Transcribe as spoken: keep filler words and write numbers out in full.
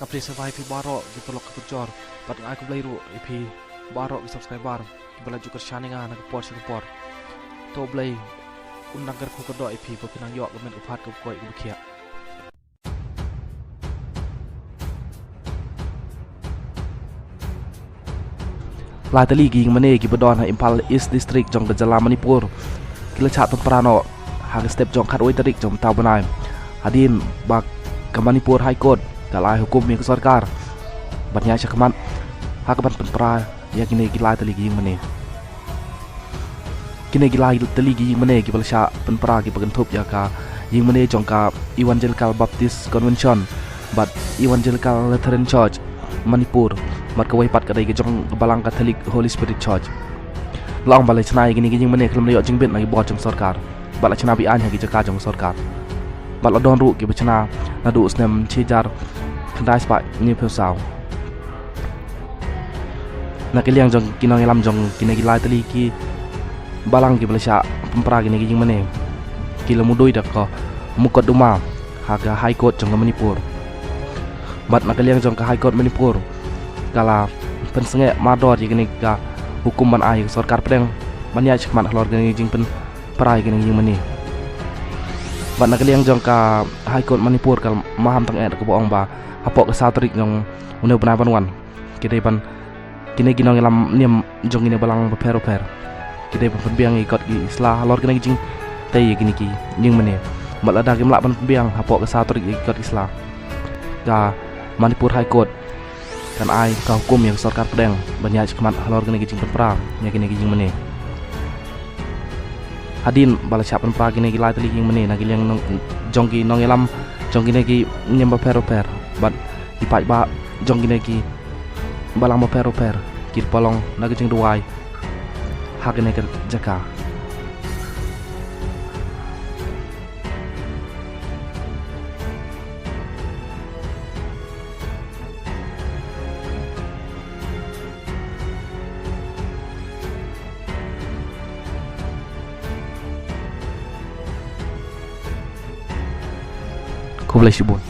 Ka phi sngewbha ïa phi baroh ki paralok ki parajor bad nga ai khublei ruh ïa phi baroh ki subscriber kiba la ju kyrshan ïa nga na ka por sha ka por. To Blei un nang kyrkhu kyrdoh ïa phi ba phin nang ïoh ka met ka phad kaba koit kaba khiah. Lai tylli ki ïingmane kiba don ha Imphal East District jong ka jylla Manipur ki la shah pynpra noh ha ka step jong khatwei tarik jong mynta u bnai, hadien ba ka Manipur High Court ka la ai hukum ïa ka sorkar ban ïaid shakhmat ha kaban pynpra ïa kine ki lai tylli ki ïingmane. Kine ki lai tylli ki ïingmane kiba la shah pynpra kiba kynthup ïa ka ïingmane jong ka Evangelical Baptist Convention bad Evangelical Lutheran Church Manipur, bad kawei pat ka dei ka jong ka Balang Catholic Holy Spirit Church. La ong ba la shna ïa kine ki ïingmane khlem la ïoh jingbit na ki bor jong sorkar bad la shna be-aiñ ha ki jaka jong sorkar, bad la don ruh kiba shna naduh u snem shi hajar khyndai spah hynñiewphew saw. Na ka liang jong ki nongïalam jong kine ki lai tylli ki balang kiba la shah pynpra kine ki ïingmane ki la mudui da ka mukotduma ha ka High Court jong ka Manipur. Bad na ka liang jong ka High Court Manipur ka la pynsangeh mardor ïa kane ka hukum ban ai ïa ka sorkar pdeng ban ïaid shakhmat halor kane ka jingpynpra ïa kane ka ïingmane. Bad na ka liang jong ka High Court Manipur ka la maham tang eh kaba ong ba hapoh ka saw tarik jong une u bnai ban wan, ki dei ban, kine ki nongïalam niam jong kine balang bapher bapher ki dei ban pynbiang ïa ki kot ki sla halor kane ka jingtei ïa kine ki ïingmane. Bad lada kim lah ban pynbiang hapoh ka saw tarik ïa ki kot ki sla, ka Manipur High Court kan ai ka hukum ïa ka sorkar pdeng ban ïaid shakhmat halor kane ka jingpynpra ïa kine ki ïingmane. Hadien ba la shah pynpra kine ki lai tylli ki ïingmane na ka liang nong-, jong ki nongïalam jong kine ki niam bapher bapher bad ki paidbah jong kine ki balang bapher bapher ki la pynlong na ka jingduwai ha kane ka jaka. Khublei shibun.